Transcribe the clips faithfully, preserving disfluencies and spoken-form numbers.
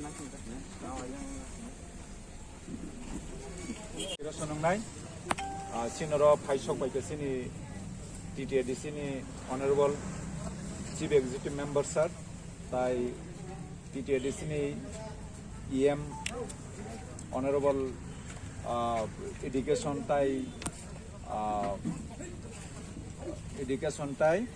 Iro sonongnai, ah, chini oro phaisok bai khe chini T T A D C ni Honorable Chief Executive Member sir, tai T T A D C ni E M Honorable, ah, Education tai, ah, Education tai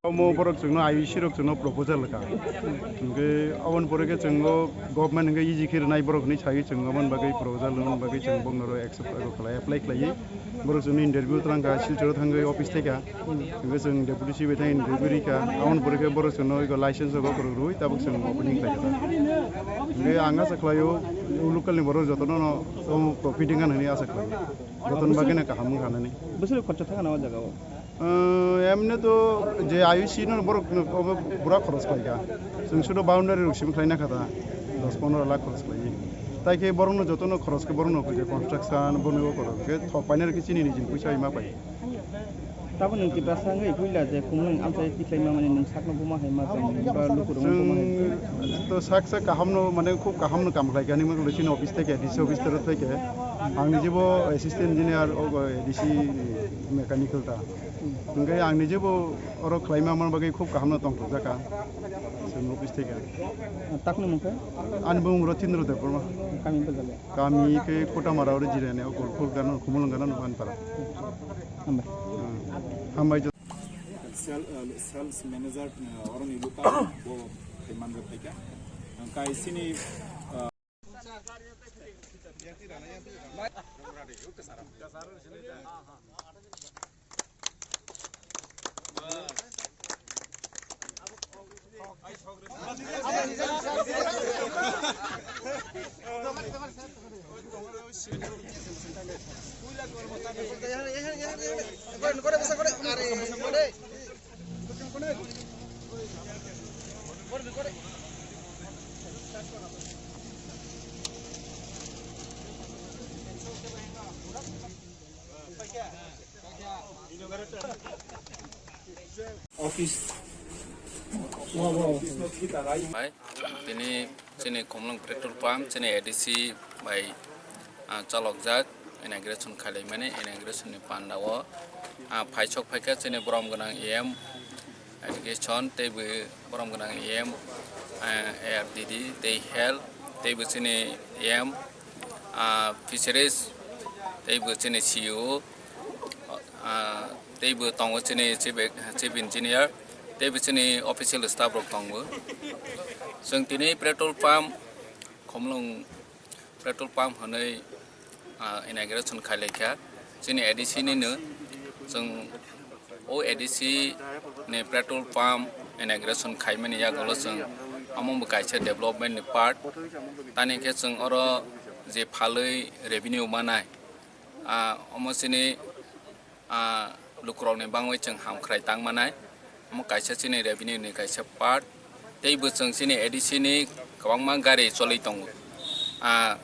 Omo borok chwngno I U C rok chwngno proposal ka. Hwnkhe aboni pore khe chwngo government hwnkhe easy khe rwnai borok hinwi sawi chwng aboni bagwi proposal rwna bagwi chwng bokno ro accept khlai, apply khlaiwi. Borok chwngno interview twlang kha, Silchoro thangwi office thai kha. Hwnkhe chwng deputy C B thang interview ri kha. Aboni pore khe borok chwngno ego license rok rwi tabuk chwng opening khlai kha. Hwnkhe ang asa khlaio, local ni borok jotono no, no profit wngkha hinwi asa khlaio. Jotono bagwi no kaham wngkha hinwi. Bwswk khorcha thangkha na o jaga o? Emne to je I U C no borok no obo bura khoros khlai kha. Chwng sudo boundary rok simi khlai na kha ta. Dos pondro lakh khoros khlai. Tai khe borok no jotono khoros khe borok no khe construction borok no khoros khe thok paina rok khe chini nijin puisa ma pai. Tabuk nwng Tiprasa wngwi puila je Khumulwng amchai tikhlai ma mani nwng sakno buma hai ma tong ba lukurok buma hai. Chwng to sak sak kaham no mane khub kaham no kam khlai kha hinwi chini office thai khe D C office tero thai khe ang ni jibo assistant engineer o A D C mechanical ta. Hwnkhe ang ni jibo oro khlai ma man bagwi khub kaham no tong thok jaka. Chwng office thai khe. Takno mungkha? Ani bumung Rotindra Debbarma. Kami bwsale? Kami khe Kotamara oro jirani o Golpur gana Khumulwng gana no Banpara. Hambai. Hmm. Hambai jo- Sel-, uh, sales manager, uh, oroni local bo kaiman rok phaikha. Kaisini, uh, Office. Bai, tini chini Khumulwng petrol pump, chini A D C bai, ah, chalokjak inauguration khailaimani, inauguration ni panda o, ah, phaisok phaikha chini borom gwnang E M education, teibo borom gwnang E M, ah, A R D D, tei health, teibo chini E M, ah, fisheries, teibo chini C E O, ah, teibo tongo chini chief, chief engineer, teibo chini official staff rok tongo. Chwng tini petrol pump, Khumulwng petrol pump hwnwi, ah, inauguration khailaikha. Chini A D C nino chwng o A D C ni petrol pump inauguration khaimani yagulo chwng omo bo kaisa development ni part. Tani khe chwng oro je phalwi revenue manai, ah, omo chini ah, lukurokni bangwi chwng hamkhrai tang manai. Omo kaisa chini revenue ni kaisa part. Teibo chwng chini A D C ni kwbangma gari choli tongo. Ah,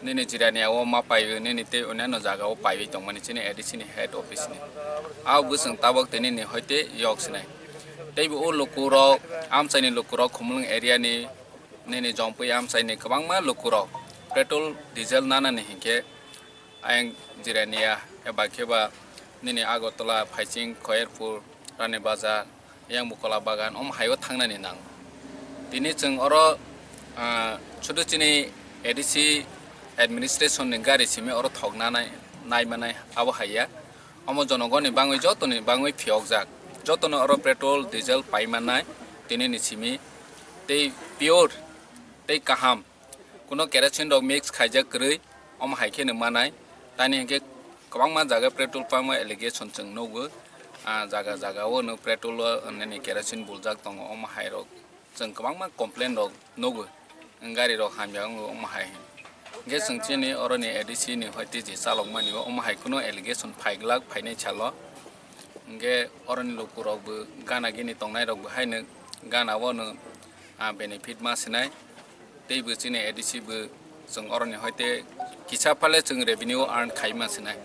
nini jirani o ma paiwi, nini tei onyanno jaga o paiwi tongmani chini A D C ni head office ni. Abo bwswng tabok tei nini hoite yok sinai. Teibo o lukurok, amchaini lukurok, Khumulwng area ni, nini Jompui amchaini kwbangma lukurok petrol, diesel nanani hinkhe ayang jirania eba kheba nini Agartala, Phaising, Khoyerpur, Rani Bazar, yang Bukola Bagan, om haio thangnani nang. Tini chwng oro, ah, sudu chini A D C administration ni gari simi oro thokna nai, nai manai abo haiya. Omo jonogoni bangwi jotoni bangwi phiyokjak. Jotono oro petrol, diesel pai mannai tini ni simi tei pure tei kaham. Kuno kerosene rok mix khaijak kwrwi, omo hai kheno manai. Tani hinkhe kwbangma jaga petrol pump o allegation chwng nugo. Ah, jaga jaga o no petrol o nini kerosene buljak tongo, omo hai rok chwng kwbangma complain rok nugo. Gari rok hamya wngo, omo hai hinkhe chwng chini oroni A D C ni hoite je chalok mani o, omo hai kuno allegation phaiglak phainai salo. Hinkhe oroni lukurok bo gana gini tongnai rok bo haino gana o no, ah, benefit ma sinai. Teibo chini A D C bo chwng oroni hoite kisa phale chwng revenue earn khai ma sinai.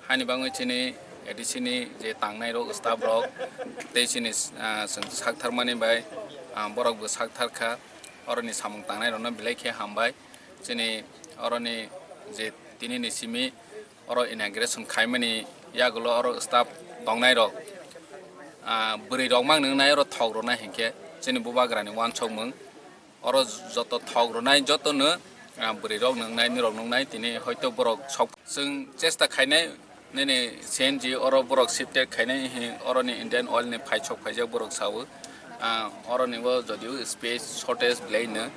Hani bangwi chini A D C ni je tangnai rok, staff rok, tei chini, ah, chwng sak tharmani bai, ah, borok bo sak thar kha. Oroni samung tangnai rokno belai khe hambai. Chini oroni je tini ni simi oro inauguration khaimani yagulo oro staff tongnai rok, ah, bwrwi rok mang nwngnai oro thok rwnai hinkhe chini bubagrani uansukmung. Oro joto thok rwnai jotono, ah, bwrwi rok nwngnai, nirok nwngnai tini hoito borok sok. Chwng chesta khainai nini C N G oro borok shifted khainai hi oroni Indian Oil ni phaisok phaijak borok sao. Ah, oroni bo jodio space shortage belai no,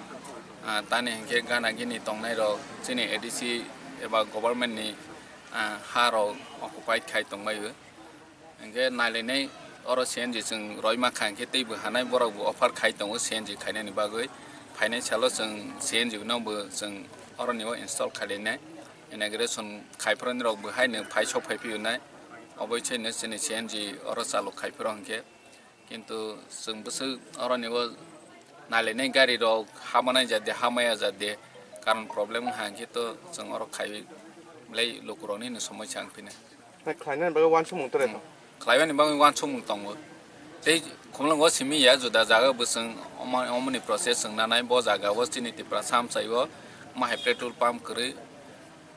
ah, tani hinkhe gana gini tongnai rok chini A D C eba government ni, ah, ha rok occupied khai tongbaio. Hinkhe nailainai oro C N G chwng roima kha hinkhe teibo hanai borok bo offer khai tongo C N G khainani bagwi. Phainai salo chwng C N G no bo chwng oroni o install khailainai. Inauguration khaiphuru nirok bo haino phai sok phai phiyonai. Oboi se no chini C N G oro chalok khaiphuru hinkhe. Kintu chwng bwswk oroni o nailainai gari rok hamanai jat de, hamaya jat de, karon problem wngkha hinkhe to chwng oro khai belai lukurokni no somosya wngphinai. Hai khlainani bagwi uansukmung tore to? Hmm. Khlaiwani bagwi uansukmung tongo. Tei khumlwngo simi ya juda jaga bo chwng omo-, omoni process chwng nanai bo jaga o chini Tipra samsai o omo hai petrol pump kwrwi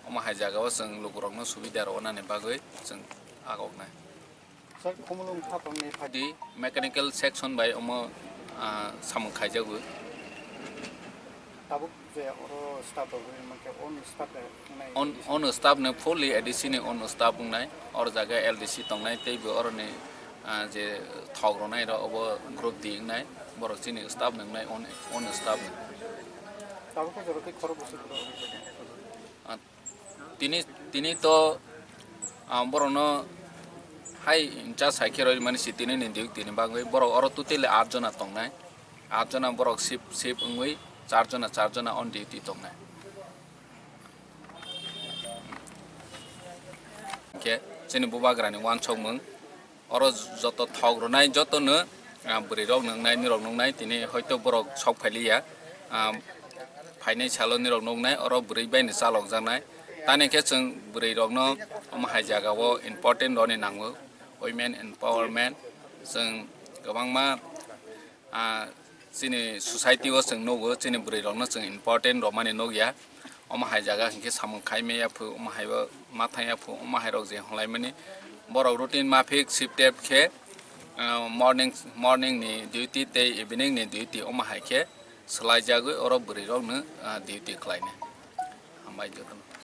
omo hai jaga o chwng lukurokno subida rwnani bagwi chwng agoknai. Sir, Khumulwng Thapangni phaidi mechanical section bai omo, ah, samung khaijago. Tabuk je oro staff rok rwui mankhe, on staff rok wngnai On, on staff no fully A D C ni on staff wngnai, or jaga L D C tongnai, teibo oroni, ah, je thok rwnai rok obo group D wngnai, borok chini staff no wngnai on, on staff no. Tabuk khe jora tei khorok bwswk rok rwui jago. Ah, tini, tini to, ah, borokno hai in charge hai khe rwui mani si tini ni duty ni bagwi borok oro totally aat jona tongnai. Aat jona borok shift, shift wngwi char jona, char jona on duty tongnai. Hinkhe chini bubagrani uansukmung, oro joto thok rwnai jotono, ah, bwrwi rok nwngnai, nirok nwngnai, tini hoito borok sok phailiya, ah, phainai salo nirok nwngnai, oro bwrwi bai no chalokjaknai. Tani khe chwng bwrwi rokno omo hai jaga o important rwni nango, women empowerment, chwng kwbangma, ah, chini society o chwng nugo, chini bwrwi rokno chwng important rwmani nukya. Omo hai jaga hinkhe samung khai maya phu, omo hai o ma thangya phu, omo hai rok je hwnlaimani borok routine maphik shift tep khe, ah, morning, morning ni duty tei evening ni duty omo hai khe swlai jagwi oro bwrwi rokno, ah, duty khlainai. Hambai jotono.